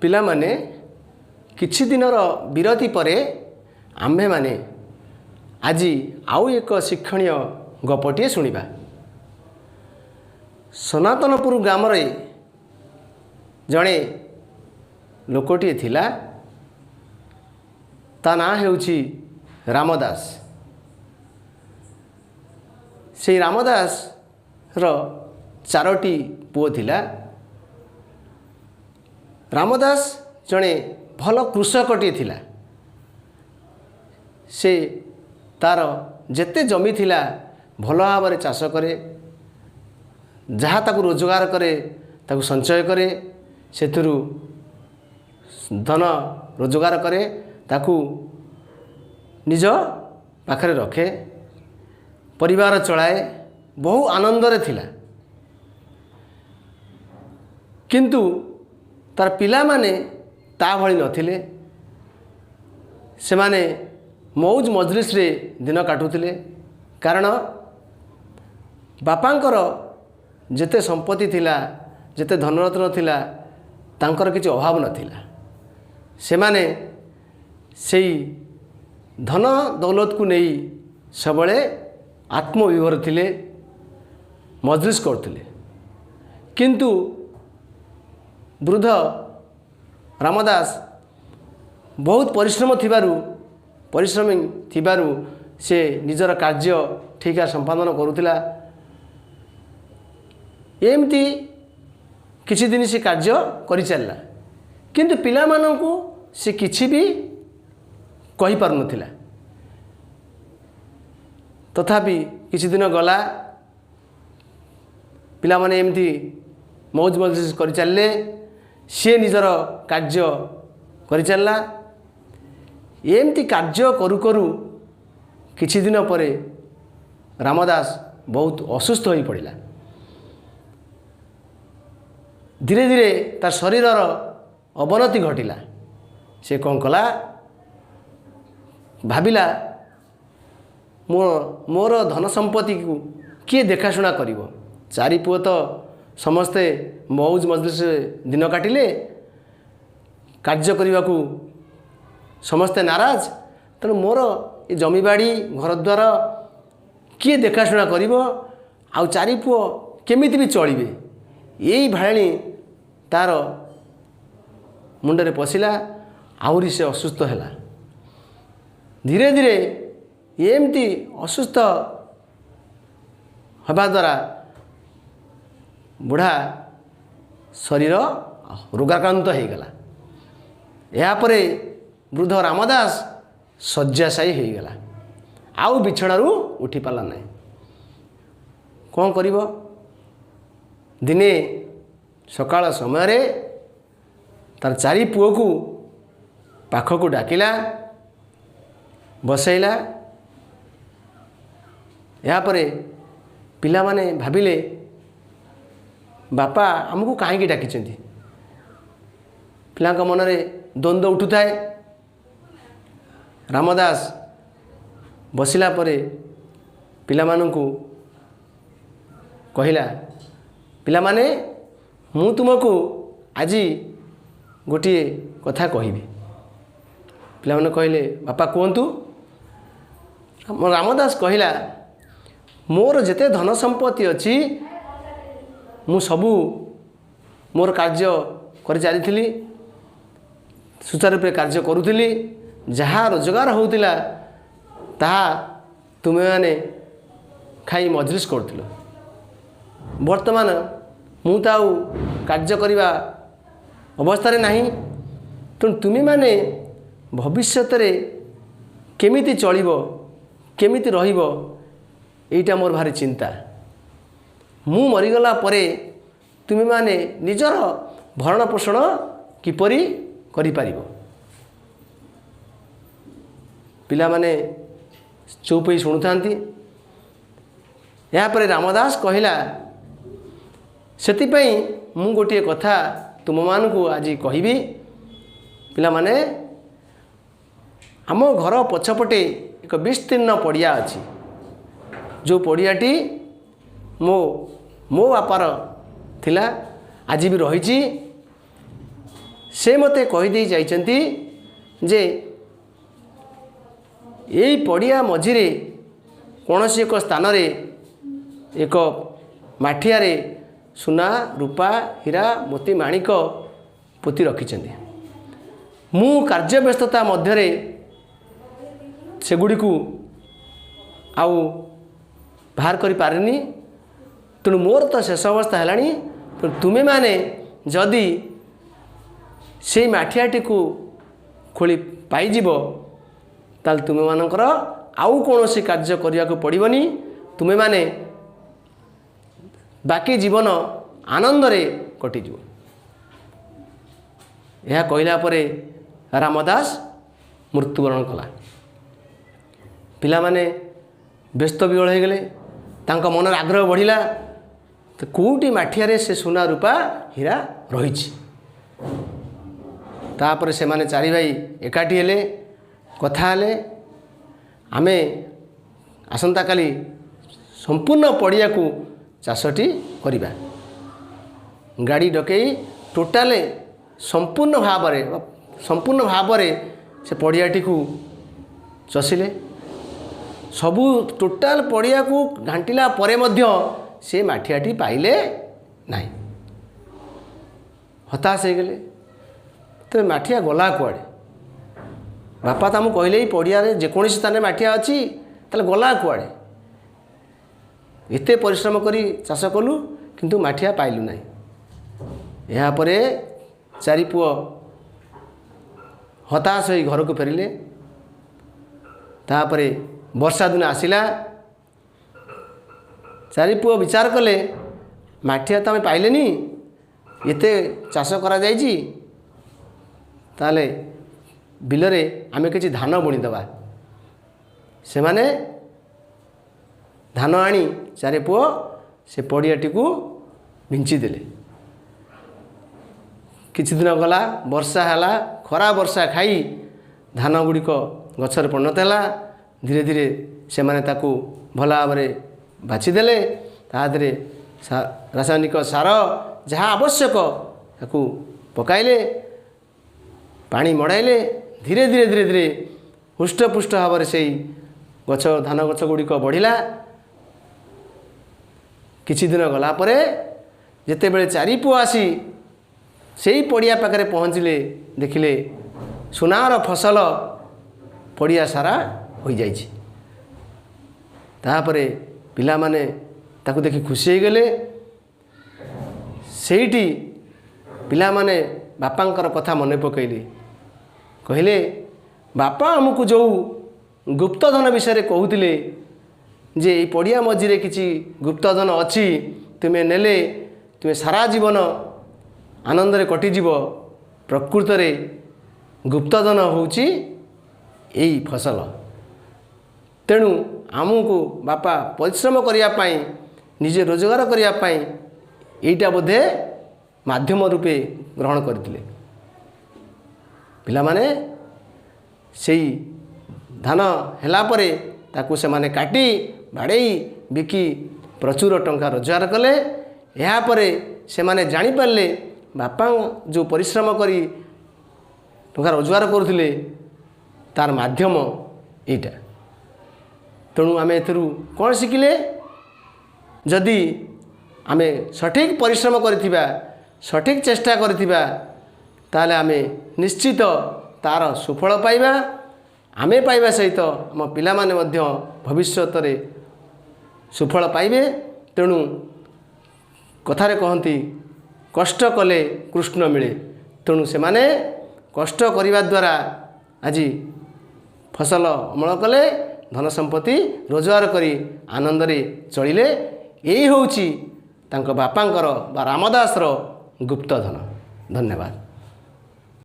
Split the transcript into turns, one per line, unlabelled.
ପିଲାମାନେ, କିଛି ଦିନର ବିରତି ପରେ ଆମ୍ଭେମାନେ ଆଜି ଆଉ ଏକ ଶିକ୍ଷଣୀୟ ଗପଟିଏ ଶୁଣିବା। ସନାତନପୁର ଗ୍ରାମରେ ଜଣେ ଲୋକଟିଏ ଥିଲା। ତା ନାଁ ହେଉଛି ରାମଦାସ। ସେଇ ରାମଦାସର ଚାରୋଟି ପୁଅ ଥିଲା। ରାମଦାସ ଜଣେ ଭଲ କୃଷକଟିଏ ଥିଲା। ସେ ତା'ର ଯେତେ ଜମି ଥିଲା, ଭଲ ଭାବରେ ଚାଷ କରେ। ଯାହା ତାକୁ ରୋଜଗାର କରେ, ତାକୁ ସଞ୍ଚୟ କରେ। ସେଥିରୁ ଧନ ରୋଜଗାର କରେ, ତାକୁ ନିଜ ପାଖରେ ରଖେ, ପରିବାର ଚଳାଏ। ବହୁ ଆନନ୍ଦରେ ଥିଲା। କିନ୍ତୁ ତାର ପିଲାମାନେ ତା ଭଳି ନଥିଲେ। ସେମାନେ ମୌଜ ମଜଲିସରେ ଦିନ କାଟୁଥିଲେ, କାରଣ ବାପାଙ୍କର ଯେତେ ସମ୍ପତ୍ତି ଥିଲା, ଯେତେ ଧନରତ୍ନ ଥିଲା, ତାଙ୍କର କିଛି ଅଭାବ ନଥିଲା। ସେମାନେ ସେଇ ଧନ ଦୌଲତକୁ ନେଇ ସବୁବେଳେ ଆତ୍ମବିଭୋର ଥିଲେ, ମଜଲିସ କରୁଥିଲେ। କିନ୍ତୁ ବୃଦ୍ଧ ରାମଦାସ ବହୁତ ପରିଶ୍ରମୀ ଥିବାରୁ ସେ ନିଜର କାର୍ଯ୍ୟ ଠିକ୍ ସମ୍ପାଦନ କରୁଥିଲା। ଏମିତି କିଛି ଦିନ ସେ କାର୍ଯ୍ୟ କରିଚାଲିଲା, କିନ୍ତୁ ପିଲାମାନଙ୍କୁ ସେ କିଛି ବି କହିପାରୁନଥିଲା। ତଥାପି କିଛି ଦିନ ଗଲା। ପିଲାମାନେ ଏମିତି ମୌଜ ମଜଲିସ କରିଚାଲିଲେ, ସିଏ ନିଜର କାର୍ଯ୍ୟ କରିଚାଲିଲା। ଏମିତି କାର୍ଯ୍ୟ କରୁ କରୁ କିଛି ଦିନ ପରେ ରାମଦାସ ବହୁତ ଅସୁସ୍ଥ ହୋଇପଡ଼ିଲା। ଧୀରେ ଧୀରେ ତା ଶରୀରର ଅବନତି ଘଟିଲା। ସେ କ'ଣ କଲା? ଭାବିଲା, ମୋର ଧନ ସମ୍ପତ୍ତିକୁ କିଏ ଦେଖାଶୁଣା କରିବ? ଚାରି ପୁଅ ତ ସମସ୍ତେ ମୌଜ ମଜଲିସରେ ଦିନ କାଟିଲେ, କାର୍ଯ୍ୟ କରିବାକୁ ସମସ୍ତେ ନାରାଜ। ତେଣୁ ମୋର ଏ ଜମିବାଡ଼ି, ଘରଦ୍ୱାର କିଏ ଦେଖାଶୁଣା କରିବ? ଆଉ ଚାରି ପୁଅ କେମିତି ବି ଚଳିବେ? ଏଇ ଭାଳେଣି ତା'ର ମୁଣ୍ଡରେ ପଶିଲା। ଆହୁରି ସେ ଅସୁସ୍ଥ ହେଲା ଧୀରେ ଧୀରେ। ଏମିତି ଅସୁସ୍ଥ ହେବା ଦ୍ୱାରା ବୁଢ଼ା ଶରୀର ରୋଗାକ୍ରାନ୍ତ ହୋଇଗଲା। ଏହାପରେ ବୃଦ୍ଧ ରାମଦାସ ଶଯ୍ୟାଶାୟୀ ହୋଇଗଲା, ଆଉ ବିଛଣାରୁ ଉଠିପାରିଲା ନାହିଁ। କ'ଣ କରିବ? ଦିନେ ସକାଳ ସମୟରେ ତାର ଚାରି ପୁଅକୁ ପାଖକୁ ଡାକିଲା, ବସେଇଲା। ଏହାପରେ ପିଲାମାନେ ଭାବିଲେ, ବାପା ଆମକୁ କାହିଁକି ଡାକିଛନ୍ତି? ପିଲାଙ୍କ ମନରେ ଦ୍ୱନ୍ଦ୍ୱ ଉଠୁଥାଏ। ରାମଦାସ ବସିଲା ପରେ ପିଲାମାନଙ୍କୁ କହିଲା, ପିଲାମାନେ, ମୁଁ ତୁମକୁ ଆଜି ଗୋଟିଏ କଥା କହିବି। ପିଲାମାନେ କହିଲେ, ବାପା, କୁହନ୍ତୁ। ରାମଦାସ କହିଲା, ମୋର ଯେତେ ଧନ ସମ୍ପତ୍ତି ଅଛି, ମୁଁ ସବୁ ମୋର କାର୍ଯ୍ୟ କରି ଚାଲିଥିଲି, ସୁଚାରୁ ରୂପେ କାର୍ଯ୍ୟ କରୁଥିଲି। ଯାହା ରୋଜଗାର ହେଉଥିଲା, ତାହା ତୁମେମାନେ ଖାଇ ମଜଲିସ କରୁଥିଲ। ବର୍ତ୍ତମାନ ମୁଁ ତ ଆଉ କାର୍ଯ୍ୟ କରିବା ଅବସ୍ଥାରେ ନାହିଁ। ତେଣୁ ତୁମେମାନେ ଭବିଷ୍ୟତରେ କେମିତି ଚଳିବ, କେମିତି ରହିବ, ଏଇଟା ମୋର ଭାରି ଚିନ୍ତା। ମୁଁ ମରିଗଲା ପରେ ତୁମେମାନେ ନିଜର ଭରଣ ପୋଷଣ କିପରି କରିପାରିବ? ପିଲାମାନେ ଚୁପ୍ ହୋଇ ଶୁଣୁଥାନ୍ତି। ଏହାପରେ ରାମଦାସ କହିଲା, ସେଥିପାଇଁ ମୁଁ ଗୋଟିଏ କଥା ତୁମମାନଙ୍କୁ ଆଜି କହିବି। ପିଲାମାନେ, ଆମ ଘର ପଛପଟେ ଏକ ବିସ୍ତୀର୍ଣ୍ଣ ପଡ଼ିଆ ଅଛି, ଯେଉଁ ପଡ଼ିଆଟି ମୋ ବାପାର ଥିଲା, ଆଜି ବି ରହିଛି। ସେ ମୋତେ କହିଦେଇ ଯାଇଛନ୍ତି ଯେ ଏଇ ପଡ଼ିଆ ମଝିରେ କୌଣସି ଏକ ସ୍ଥାନରେ ଏକ ମାଠିଆରେ ସୁନା, ରୂପା, ହୀରା, ମୋତି, ମାଣିକ ପୋତି ରଖିଛନ୍ତି। ମୁଁ କାର୍ଯ୍ୟ ବ୍ୟସ୍ତତା ମଧ୍ୟରେ ସେଗୁଡ଼ିକୁ ଆଉ ବାହାର କରିପାରିନି। ତେଣୁ ମୋର ତ ଶେଷ ଅବସ୍ଥା ହେଲାଣି। ତେଣୁ ତୁମେମାନେ ଯଦି ସେଇ ମାଠିଆଟିକୁ ଖୋଳି ପାଇଯିବ, ତାହେଲେ ତୁମେମାନଙ୍କର ଆଉ କୌଣସି କାର୍ଯ୍ୟ କରିବାକୁ ପଡ଼ିବନି। ତୁମେମାନେ ବାକି ଜୀବନ ଆନନ୍ଦରେ କଟିଯିବ। ଏହା କହିଲା ପରେ ରାମଦାସ ମୃତ୍ୟୁବରଣ କଲା। ପିଲାମାନେ ବ୍ୟସ୍ତ ବିହ୍ୱଳ ହୋଇଗଲେ। ତାଙ୍କ ମନରେ ଆଗ୍ରହ ବଢ଼ିଲା ତ କେଉଁଠି ମାଠିଆରେ ସେ ସୁନା, ରୂପା, ହୀରା ରହିଛି। ତାପରେ ସେମାନେ ଚାରି ଭାଇ ଏକାଠି ହେଲେ, କଥା ହେଲେ, ଆମେ ଆସନ୍ତାକାଲି ସମ୍ପୂର୍ଣ୍ଣ ପଡ଼ିଆକୁ ଚାଷଟି କରିବା। ଗାଡ଼ି ଡକେଇ ଟୋଟାଲେ ସମ୍ପୂର୍ଣ୍ଣ ଭାବରେ ସେ ପଡ଼ିଆଟିକୁ ଚଷିଲେ। ସବୁ ଟୋଟାଲ ପଡ଼ିଆକୁ ଘାଣ୍ଟିଲା ପରେ ମଧ୍ୟ ସେ ମାଠିଆଟି ପାଇଲେ ନାହିଁ। ହତାଶ ହେଇଗଲେ। ତେବେ ମାଠିଆ ଗଲା କୁଆଡ଼େ? ବାପା ତ ଆମକୁ କହିଲେ ଏଇ ପଡ଼ିଆରେ ଯେକୌଣସି ସ୍ଥାନରେ ମାଠିଆ ଅଛି, ତାହେଲେ ଗଲା କୁଆଡ଼େ? ଏତେ ପରିଶ୍ରମ କରି ଚାଷ କଲୁ, କିନ୍ତୁ ମାଠିଆ ପାଇଲୁ ନାହିଁ। ଏହାପରେ ଚାରି ପୁଅ ହତାଶ ହୋଇ ଘରକୁ ଫେରିଲେ। ତାପରେ ବର୍ଷା ଦିନ ଆସିଲା। ଚାରି ପୁଅ ବିଚାର କଲେ, ମାଠିଆ ତ ଆମେ ପାଇଲେନି, ଏତେ ଚାଷ କରାଯାଇଛି, ତାହେଲେ ବିଲରେ ଆମେ କିଛି ଧାନ ବୁଣିଦେବା। ସେମାନେ ଧାନ ଆଣି ଚାରି ପୁଅ ସେ ପଡ଼ିଆଟିକୁ ବିଞ୍ଚିଦେଲେ। କିଛି ଦିନ ଗଲା, ବର୍ଷା ହେଲା। ଖରା ବର୍ଷା ଖାଇ ଧାନ ଗୁଡ଼ିକ ଗଛରେ ପରିଣତ ହେଲା। ଧୀରେ ଧୀରେ ସେମାନେ ତାକୁ ଭଲ ଭାବରେ ବାଛିଦେଲେ। ତା ଦେହରେ ରାସାୟନିକ ସାର ଯାହା ଆବଶ୍ୟକ ତାକୁ ପକାଇଲେ, ପାଣି ମଡ଼ାଇଲେ। ଧୀରେ ଧୀରେ ଧୀରେ ଧୀରେ ହୃଷ୍ଟପୁଷ୍ଟ ଭାବରେ ସେଇ ଗଛ, ଧାନ ଗଛ ଗୁଡ଼ିକ ବଢ଼ିଲା। କିଛି ଦିନ ଗଲା ପରେ ଯେତେବେଳେ ଚାରି ପୁଅ ଆସି ସେଇ ପଡ଼ିଆ ପାଖରେ ପହଞ୍ଚିଲେ, ଦେଖିଲେ ସୁନାର ଫସଲ ପଡ଼ିଆ ସାରା ହୋଇଯାଇଛି। ତାପରେ ପିଲାମାନେ ତାକୁ ଦେଖି ଖୁସି ହେଇଗଲେ। ସେଇଠି ପିଲାମାନେ ବାପାଙ୍କର କଥା ମନେ ପକାଇଲେ। କହିଲେ, ବାପା ଆମକୁ ଯେଉଁ ଗୁପ୍ତଧନ ବିଷୟରେ କହୁଥିଲେ ଯେ ଏଇ ପଡ଼ିଆ ମଝିରେ କିଛି ଗୁପ୍ତଧନ ଅଛି, ତୁମେ ନେଲେ ତୁମେ ସାରା ଜୀବନ ଆନନ୍ଦରେ କଟିଯିବ, ପ୍ରକୃତରେ ଗୁପ୍ତଧନ ହେଉଛି ଏଇ ଫସଲ। ତେଣୁ ଆମକୁ ବାପା ପରିଶ୍ରମ କରିବା ପାଇଁ, ନିଜେ ରୋଜଗାର କରିବା ପାଇଁ ଏଇଟା ବୋଧେ ମାଧ୍ୟମ ରୂପେ ଗ୍ରହଣ କରିଥିଲେ। ପିଲାମାନେ ସେଇ ଧାନ ହେଲା ପରେ ତାକୁ ସେମାନେ କାଟି, ବାଡ଼େଇ, ବିକି ପ୍ରଚୁର ଟଙ୍କା ରୋଜଗାର କଲେ। ଏହାପରେ ସେମାନେ ଜାଣିପାରିଲେ, ବାପା ଯେଉଁ ପରିଶ୍ରମ କରି ଟଙ୍କା ରୋଜଗାର କରୁଥିଲେ, ତାର ମାଧ୍ୟମ ଏଇଟା। ତେଣୁ ଆମେ ଏଥିରୁ କ'ଣ ଶିଖିଲେ? ଯଦି ଆମେ ସଠିକ୍ ପରିଶ୍ରମ କରିଥିବା, ସଠିକ୍ ଚେଷ୍ଟା କରିଥିବା, ତାହେଲେ ଆମେ ନିଶ୍ଚିତ ତା'ର ସୁଫଳ ପାଇବା। ଆମେ ପାଇବା ସହିତ ଆମ ପିଲାମାନେ ମଧ୍ୟ ଭବିଷ୍ୟତରେ ସୁଫଳ ପାଇବେ। ତେଣୁ କଥାରେ କହନ୍ତି, କଷ୍ଟ କଲେ କୃଷ୍ଣ ମିଳେ। ତେଣୁ ସେମାନେ କଷ୍ଟ କରିବା ଦ୍ୱାରା ଆଜି ଫସଲ ଅମଳ କଲେ, ଧନ ସମ୍ପତ୍ତି ରୋଜଗାର କରି ଆନନ୍ଦରେ ଚଳିଲେ। ଏଇ ହେଉଛି ତାଙ୍କ ବାପାଙ୍କର ବା ରାମଦାସର ଗୁପ୍ତଧନ। ଧନ୍ୟବାଦ।